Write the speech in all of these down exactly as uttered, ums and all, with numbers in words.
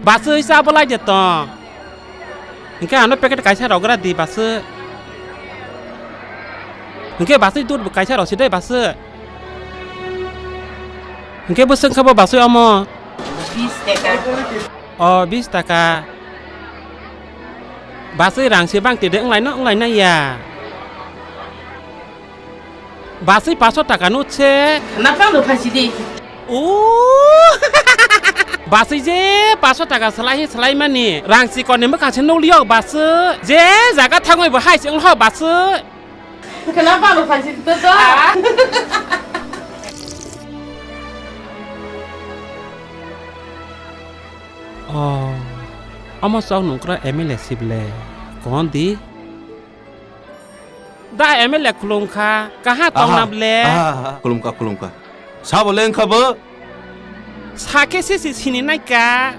Basui cha bo lai de tong. Hwnkhe ano packet kaisa rogra di basui. Hwnkhe basui dud bo kaisa rosi de basui. Hwnkhe bwswk kha bo basui omo? Bis taka. O, bis taka. Basui rang se bang tide wnglaino wnglainai ya. Basui paso taka no se. Na pang do phaisi di. O. Basui je paso taka salai salai mani rang si koni mukha se nuli yok basui. Je jaga thangoi bo hai se wngho basui. Khna pang do phaisi di to to. O. Omo sok nungkra M L A sible. Kon di. Da M L A khulumkha, kaha tongna ble? Aha, aha, khulumkha, khulumkha. Sabo le wngkha bo? Sakhe se se sini naikha.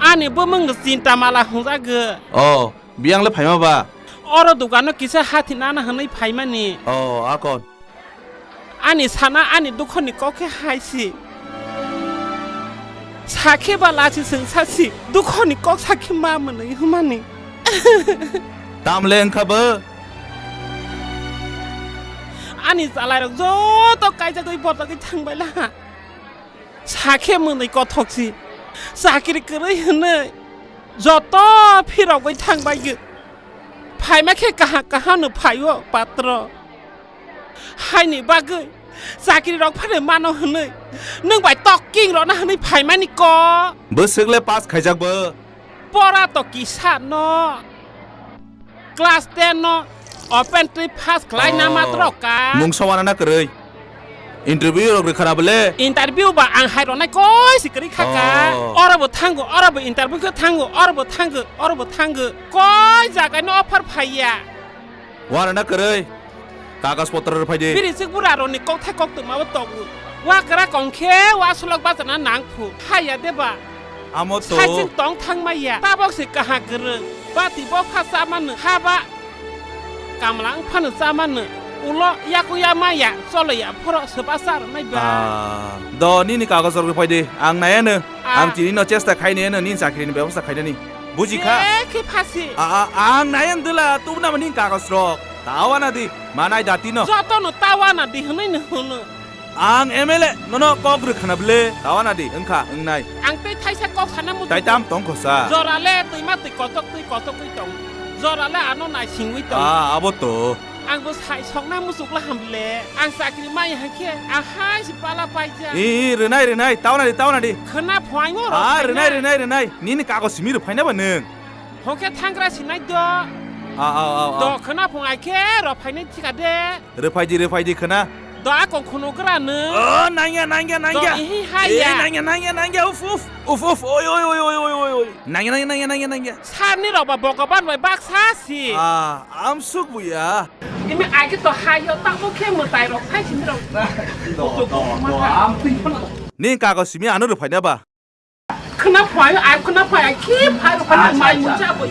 Ani bumung no chinta mala hwnjago. O, biyang le phaima ba? Oro dukano kisa hathi nana hwnwi phaimani. O, akon. Ani sana ani dukhoni kok khe hai si. Sakhe ba lachi sengsa si, dukhoni kok sakhe ma mwnwi hwnmani. Tamle wngkha bo? Ani chalairok joto kaijagwi borjagwi thangbaila. Sakhe mwnwi kothok si. Chakri kwrwi hwnwi joto phirogwi thangbaigwi. Phaima khe kaham kaham no phaio patro. Haini bagwi chakri rok phano mano hwnwi nwng bai tok king rona hwnwi phaimani ko. Bwswk le pass khaijak bo? Pora to kisa no. Class ten no open trip pass khlai na matro ka. Mung sawana na kwrwi. Interview rok rwkha na bole? Interview ba ang hai ronai koi si kwrwi kha ka. Oh. Oro bo thango, oro bo interview khe thango, oro bo thango, oro bo thango. Koi jaga no offer phaiya. Wana na kwrwi. Kagas potro rw phai di. Biri chik bura roni kokthai koktwma bo tongo. Wa kwra kong khe wa sulok bachana nang phu. Haya de ba. Amo to. Saiching tong thang maya. Tabok se kaha kwrwng. Bati bo pha cha manu. Haba. Kamla wng phano cha manu. Ulo yaku ya maya. Cholo ya phoro se ba cha rwnai ba. Ah, do nini kagas rw phai di. Ang nai ano. Ah. Ang tini no chesta khai nai ano nini chakri ni bebosta khai nani. Buji kha? Je khe phasi. A, a, ang nayan dula, tubuna mani kagas rok. Tawana di, manai dati no. Joto no tawana di hwnwi no hwno. Ang M L A, nono kok rwkhana ble, tawana di, wngkha, wngnai. Ang tei thaisa kok sana muchung. Tai tam tong khosa. Jora le twima twi kochok twi kochok twi tong. Jora le ano naisingwi tong. Ah, abo to. Ang bo sai sokna muchuk la hamle. Ang chakri mai hakhe, ang hai si pala paija. I, i, rwnai, rwnai, tawana di, tawana di. Khwna phuaingo rok. Ah, rwnai, rwnai, rwnai. Nini kago simi rw phaina ba nwng? Hokhe thangra sinai do. A, a, a, a. Do khwna phung ai khe rw phainai thika de. Rw phai di, rw phai di khwna. Do a kong khunu gra nwng. O, nangya, nangya, nangya. Do ihi haya. E, nangya, nangya, nangya. Uf, uf. Uf, uf. Oi, oi, oi. Nangya, nangya, nangya, nangya, nangya. Sarni rok ba bogoban bai baksa si. Ah, amsuk buya. Imi ai khe to hayo, tamo khe mwtai rok phai sini rok. Do, do, do, amsuk buya. Ni kago simi ano rw phaina ba? Khwna phai, ai khwna phai, ai khi phai rok phai mai mucha bo.